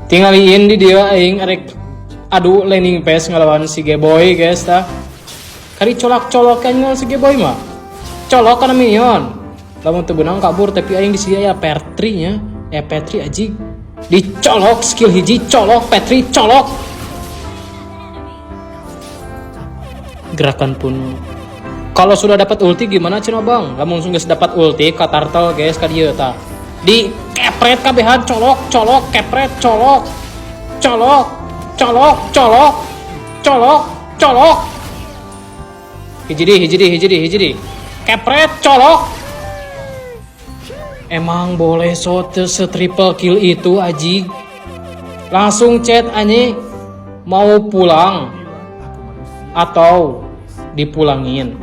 Tinggaliin di dieu aing arek adu laning phase ngelawan si Geboy, guys, tah. Kari colak-colok kan ngelawan si Geboy mah. Colok kana minion. Lamun teu beunang kabur, tapi aing di sini aya Petri nya. Eh, Petri anjing. Dicolok skill hiji, colok Petri, colok. Gerakan pun kalau sudah dapat ulti gimana cenah, Bang? Lamun geus dapat ulti ka turtle, guys, ka dieu tah. Di kepret kabehan, colok, colok, kepret, colok. Colok, colok, colok. Colok, colok. Hiji deui, hiji deui, hiji deui, hiji deui. Kepret, colok. Emang boleh so se triple kill itu aji. Langsung chat anjing, mau pulang atau dipulangin.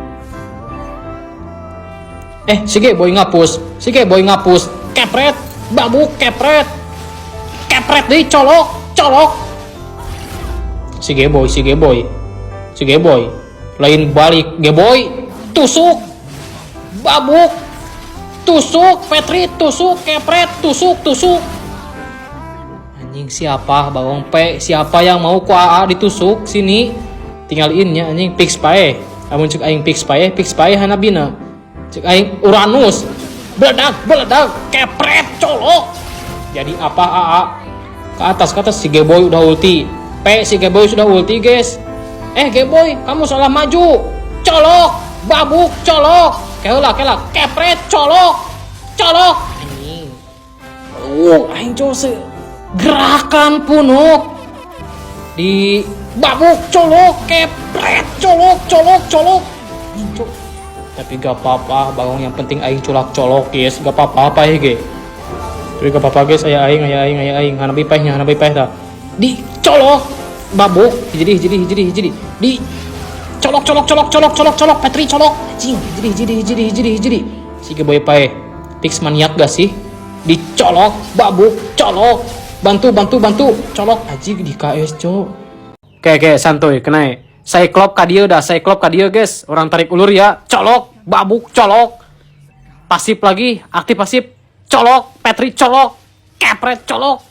Eh, si Boy ngapus, si Boy ngapus, kepret, babuk, kepret, kepret deh, colok, colok. Si Geboy, si Geboy, si Geboy, lain balik, Geboy, tusuk, babuk, tusuk, Petri, tusuk, kepret, tusuk, tusuk. Anjing, siapa bawang P, siapa yang mau ku AA ditusuk sini? Tinggalin nya anjing, fix pae. Lamun cek aing fix pae, fix pae Hanabina. Cek aing Uranus. Beledak, beledak, kepret, colok. Jadi apa AA? Ke atas, ke atas, si Geboy udah ulti. P, si Geboy sudah ulti, guys. Eh, Geboy, kamu salah maju. Colok, babuk, colok. Kela, kela, kepret, colok. Colok. Anjing. Oh, aing cowok se gerakan punuk di babuk, colok, kepret, colok, colok, colok. Anjing, cok. Tapi gak apa-apa, bagong, yang penting aing culak colok, guys. Gak apa-apa apa ya, ge. Tapi gak apa-apa, guys, aya aing, aya aing, aya aing. Hanabi paehnya, hanabi paeh tah. Dicolok, babuk, jadi di colok, colok, colok, colok, colok, colok, Petri colok, anjing, jadi jadi si Geboy paeh. Fix maniak gak sih? Dicolok, babuk, colok, bantu, bantu, bantu, colok, anjing, di KS, cok. Oke, santuy, kena. Cyclops ka dieu dah, Cyclops ka dieu, guys. Urang tarik ulur ya. Colok, babuk, colok. Pasif lagi, aktif pasif. Colok, Petri colok. Kepret colok.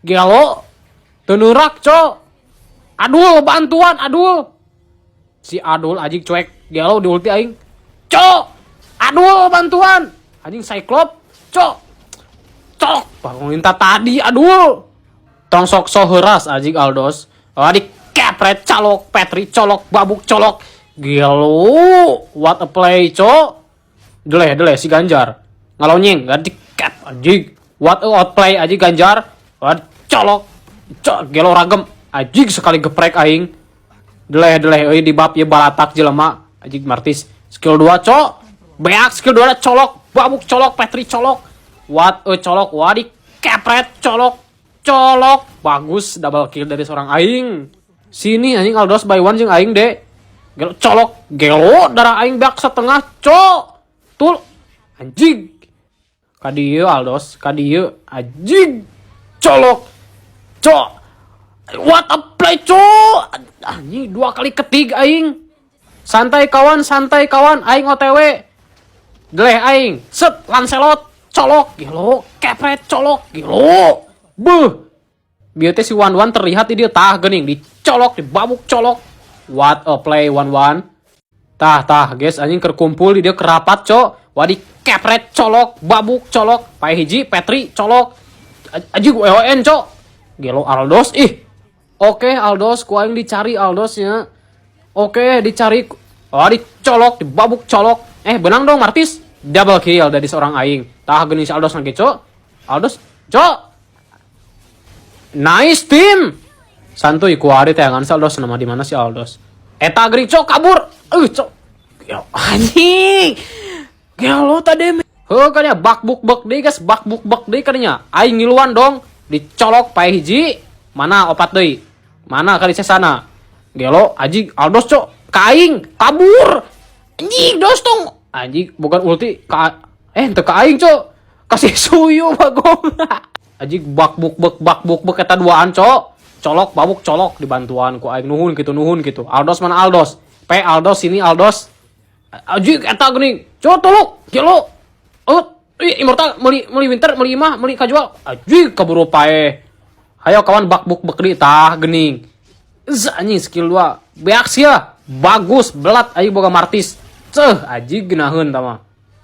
Gelo. Tenurak, cok. Adul, bantuan, Adul. Si Adul anjing cuek. Gelo di ulti aing. Cok. Adul, bantuan. Anjing Cyclops. Cok. Colok. Bangun minta tadi, Adul. Tong sok so heuras anjing Aldos. Oh, di kepret colok, Petri colok, babuk colok. Gelo, what a play, cok. Deleh, deleh si Ganjar. Ngalonyeng, gak di cap anjing. What a outplay anjing Ganjar. What colok. Cok, gelo ragem. Anjing, sekali geprek aing. Deleh, deleh euy, di bab ieu balatak jelema. Anjing Martis. Skill 2, cok. Beak skill 2 colok, babuk colok, Petri colok. What a colok, wadi kepret colok. Colok. Bagus, double kill dari seorang aing. Sini anjing Aldos by one jeung aing deh. Gelo colok, gelo darah aing beak setengah, cok. Tul. Anjing. Kadieu Aldos, kadieu anjing. Colok. Cok. What a play, cok. Anjing, dua kali ketig aing. Santai kawan, santai kawan, aing OTW. Deleh aing, set Lancelot, colok, gelo, kepret, colok, gelo. Beuh. Bieu teh si Wan Wan terlihat di dia tah geuning dicolok, dibabuk colok. What a play, Wan Wan. Tah tah, guys, anjing keur kumpul di dia kerapat, cok. Wadi kepret colok, babuk colok, pae hiji Petri colok. Anjing WON, cok. Gelo Aldos ih. Oke Aldos, ku aing dicari Aldosnya. Oke, dicari. Oh, dicolok, dibabuk colok. Eh, benang dong Martis. Double kill dari seorang aing. Tah geuning si Aldos lagi, cok. Aldos, cok. Nice team. Santuy ku ari teangan si Aldos, nama di mana si Aldos. Eta geuning, cok, kabur. Cok. Gelo anjing. Gelo tadi. Heuh kan ya bak buk bek deui, guys, bak buk bek deui kan nya. Aing ngiluan dong. Dicolok pae hiji. Mana opat deui? Mana kali sana? Gelo anjing Aldos, cok. Ka aing kabur. Anjing dos tong. Anjing bukan ulti ka eh teu ka aing, cok. Kasih suyu bagong. Anjing bak buk bek bak buk bek eta duaan, cok. Colok babuk colok dibantuan ku aing, nuhun gitu, nuhun gitu. Aldos mana Aldos? P Aldos sini Aldos. Anjing eta geuning. Cok, tolok. Gelo. Ih, immortal meuli meuli winter meuli imah meuli kajual. Anjing kaburu paeh. Hayo kawan bakbuk bekri tah gening. Z anjing skill 2. Beak sia. Bagus belat aing boga martis. Ceuh anjing geunaheun tah mah.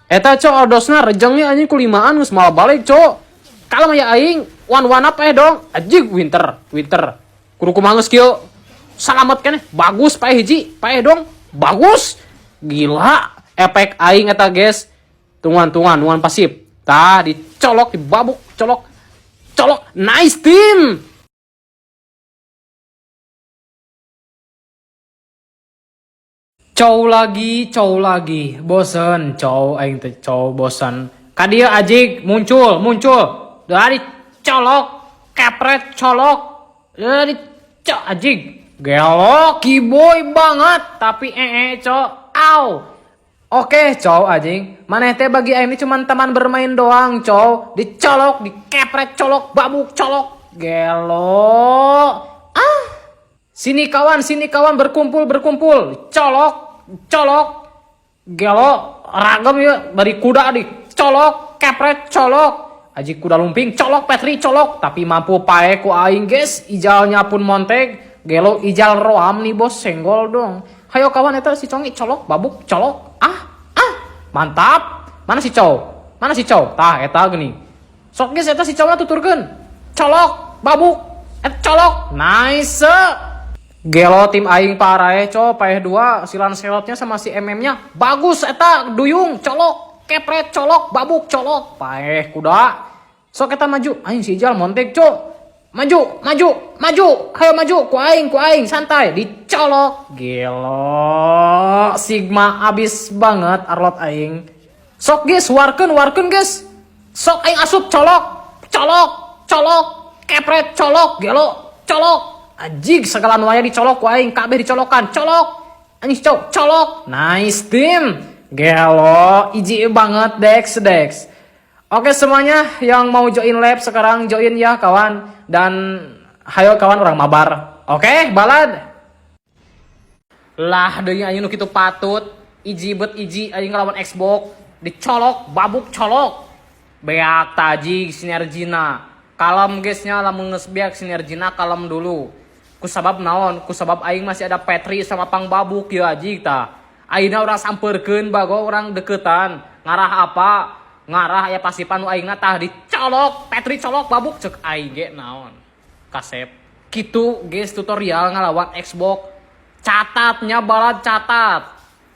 Eta cok aldosna rejengnya anjing ku limaan geus moal balik cok. Kalem aya aing wan wan apa dong. Anjing winter winter. Kudu kumaha geus kieu. Salamet keneh. Bagus paeh hiji, paeh dong. Bagus. Gila efek aing eta guys. Tungguan tungguan tungguan pasif. Tah dicolok dibabuk colok colok nice team. Cow lagi, bosen, cow, aing teh cow bosen. Ka dieu ajig muncul, muncul. Dari colok, kepret colok. Dari cok ajig. Gelo, kiboy banget, tapi ee cok, au. Oke, cow anjing. Maneh teh bagi aing ini cuman teman bermain doang, cow. Dicolok, dikepret colok, babuk colok. Gelo. Ah. Sini kawan berkumpul berkumpul. Colok, colok. Gelo, ragam ya bari kuda di colok, kepret colok. Aji kuda lumping, colok Petri colok, tapi mampu pae ku aing guys, ijalnya pun montek. Gelo ijal roam nih bos, senggol dong. Hayo kawan eta si Congi colok, babuk colok. Ah, ah, mantap. Mana si Cow? Mana si Cow? Tah eta geuning. Sok geus eta si Cow tuturkeun. Colok, babuk, et colok. Nice. Gelo tim aing paraeh cow, paeh 2 si Lancelotnya sama si MM-nya. Bagus eta duyung, colok, kepret colok, babuk colok. Paeh kuda. Sok eta maju, aing si Ijal montek cow. Maju, maju, maju, hayo maju, ku aing, santai, dicolok. Gelo, Sigma abis banget Arlott aing. Sok guys, warkeun, warkeun guys. Sok aing asup colok, colok, colok, kepret colok, gelo, colok. Anjing segala nu aya dicolok ku aing, kabeh dicolokan, colok. Anjing cok, colok. Nice team. Gelo, iji banget Dex Dex. Oke semuanya yang mau join lab sekarang join ya kawan. Dan hayo kawan orang mabar. Oke, balad. Lah deui anjing nu kitu patut. Iji bet iji anjing ngelawan Xbox, dicolok, babuk colok. Beak taji sinergina. Kalem guysnya lamun geus beak sinergina kalem dulu. Ku sabab naon? Ku sabab aing masih ada Petri sama pang babuk ya anjing tah. Ayeuna urang sampeurkeun bago urang deketan. Ngarah apa? Ngarah aya pasipan nu aingna tah dicolok, Petri colok babuk cek aing ge naon. Kasep. Kitu guys tutorial ngalawan Xbox. Catatnya balad catat.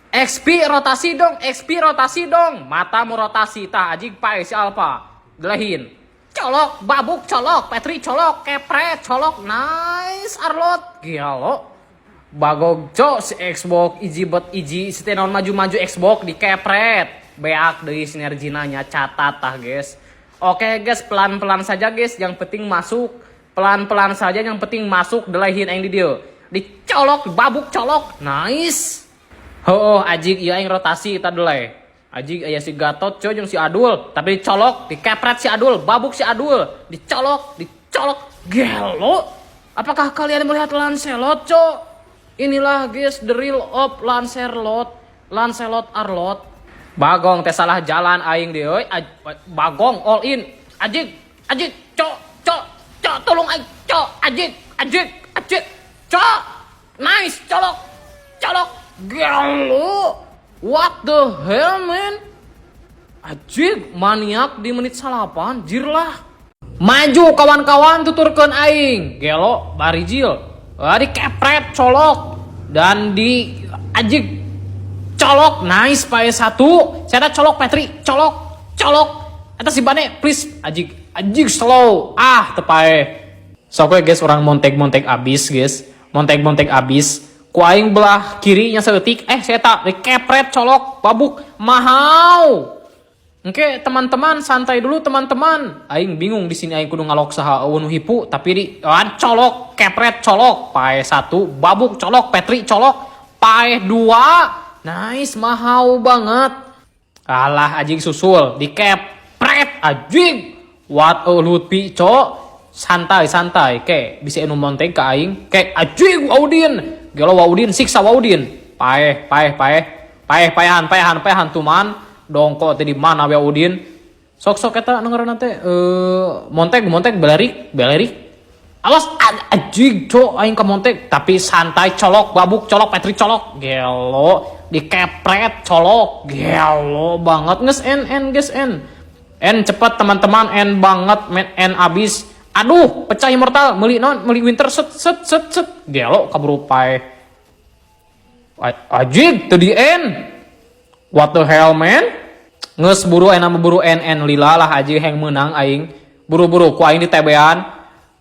XP rotasi dong, XP rotasi dong. Mata mau rotasi tah anjing pae si Alpha. Delehin. Colok, babuk colok, Petri colok, kepret colok, nice Arlott. Gelo. Bagog cok si Xbox iji bet iji si teh naon maju-maju Xbox dikepret. Beak deui sinerginanya catat tah guys. Oke guys, pelan-pelan saja guys, yang penting masuk. Pelan-pelan saja yang penting masuk delehin aing di dieu. Dicolok, babuk colok. Nice. Heuh, ajig ieu aing rotasi eta deleh. Ajig aya si Gatot coy jeung si Adul, tapi dicolok, dikepret si Adul, babuk si Adul, dicolok, dicolok. Gelo. Apakah kalian melihat Lancelot, cok? Inilah guys the real of Lancelot, Lancelot Arlott. Bagong teh salah jalan aing deui euy. Bagong all in. Ajig, ajig, cok, cok, cok, tolong aing, cok, ajig, ajig, ajig, cok. Nice, colok, colok. Gelo. What the hell, man? Ajig, maniak di menit 9, jirlah. Maju kawan-kawan tuturkeun aing. Gelo, barijil. Wah, dikepret colok dan di ajig colok, nice pae 1. Saya colok Petri, colok, colok. Eta si Bane, please ajig, ajig slow. Ah, teu pae. Sok we guys orang montek-montek abis guys. Montek-montek abis. Ku aing belah kirinya saeutik, saya tak dikepret colok, babuk, mahau. Oke, teman-teman santai dulu teman-teman. Aing bingung di sini aing kudu ngalok saha eueuh nu hipu, tapi di colok, kepret colok, pae 1, babuk colok, Petri colok, pae 2. Nice, mahau banget. Alah anjing susul, dikepret anjing. What a Lutfi, cok. Santai santai, ke bisa anu montek ka aing. Ke anjing Waudin. Gelo Waudin siksa Waudin. Paeh, paeh, paeh. Paeh, paehan, paehan, paehan tuman. Dongko teh di mana Waudin? Sok sok eta nu ngaranna teh Monteg Monteg Belerik Belerik. Awas anjing cok aing ka Monteg tapi santai, colok babuk, colok Petri, colok gelo, dikepret, colok gelo banget. Nges N N guys, N N cepat teman-teman, N banget men, N abis. Aduh, pecah immortal, meuli non, meuli winter, set set set set, gelo kaburu paeh. Anjing teu di N. What the hell, man? Nges buru enak, buru N N lila lah aja heng menang aing. Buru-buru ku aing di TB-an.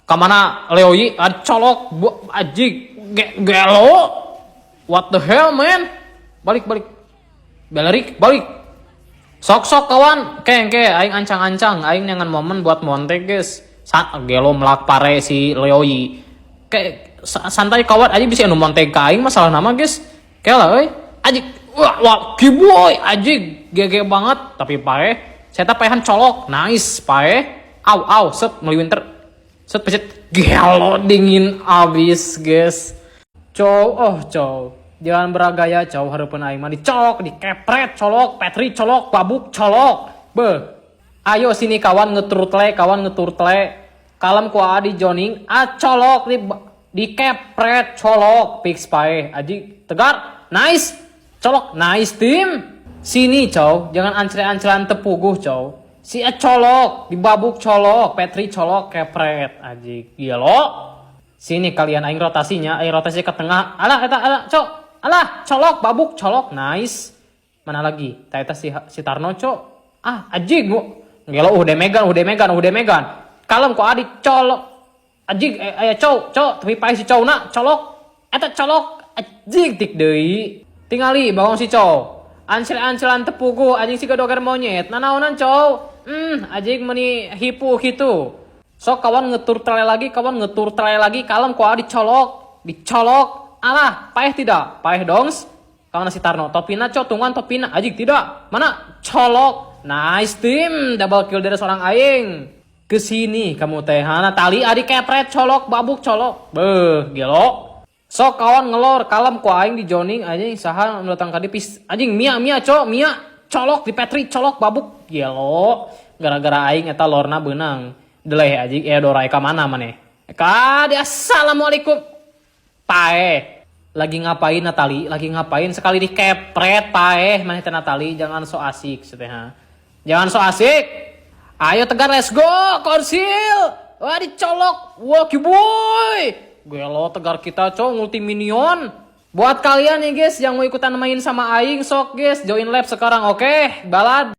Kamana Leoi? Ah, colok bu, anjing gelo. What the hell, man? Balik balik. Belerik balik. Sok sok kawan, ke ke aing ancang-ancang aing nyangan momen buat monte guys. Gelo melak pare si Leoi. Kayak santai kawan aja bisa anu monte ka aing masalah nama guys. Kayak lah euy. Anjing wah wah kiboy anjing GG banget tapi paeh. Saya paehan, colok. Nice paeh. Au au, set meuli winter. Set pencet, gelo dingin abis guys. Cow, oh cow. Jangan beragaya cow, hareupeun aing mah dicolok, dikepret, colok, Petri colok, babuk colok. Beuh. Ayo sini kawan, ngeturtle, kawan ngeturtle. Kalem ku Adi joning, ah colok di dikepret, colok, fix paeh. Aji tegar, nice. Colok, nice tim. Sini cow, jangan ancre-ancrean tepuguh cow. Si A colok, dibabuk colok, Petri colok, kepret, aji gelo. Sini kalian, aing rotasinya, aing rotasi ke tengah. Alah, eta, alah, cok. Alah, colok, babuk, colok, nice. Mana lagi? Ta eta si si Tarno, cok. Ah, anjing gua. Gelo, demegan, demegan, demegan. Kalem kok adi colok. Anjing, eh, aya cow, cok, tapi paeh si cow na, colok. Eta colok, anjing tik deui. Tingali bawang si cow. Ancel-ancelan tepugu anjing si doger monyet. Nanaonan cow? Anjing meni hipu gitu. Sok kawan ngetur tele lagi, kawan ngetur tele lagi, kalem kok dicolok, dicolok. Alah, paeh tidak? Paeh dongs. Kawan si Tarno, topina cok, tungguan topina. Anjing tidak. Mana? Colok. Nice team, double kill dari seorang aing. Kesini kamu teh, hana tali adik kepret, colok, babuk colok. Beuh, gelo. Sok kawan ngelor, kalem ku aing di joning anjing saha nu datang ka pis anjing. Mia Mia cok, Mia colok di Petri, colok babuk, gelo. Gara-gara aing eta lorna beunang deleh anjing. Eh, Dora eka mana maneh eka di? Assalamualaikum, paeh. Lagi ngapain Natali? Lagi ngapain? Sekali dikepret paeh maneh teh. Natali, jangan so asik teh, ha, jangan so asik. Ayo tegar, let's go konsil. Wah, dicolok. Wah, boy. Gelo tegar kita cok, multi minion. Buat kalian nih guys yang mau ikutan main sama aing, sok guys join lab sekarang, oke? Balad.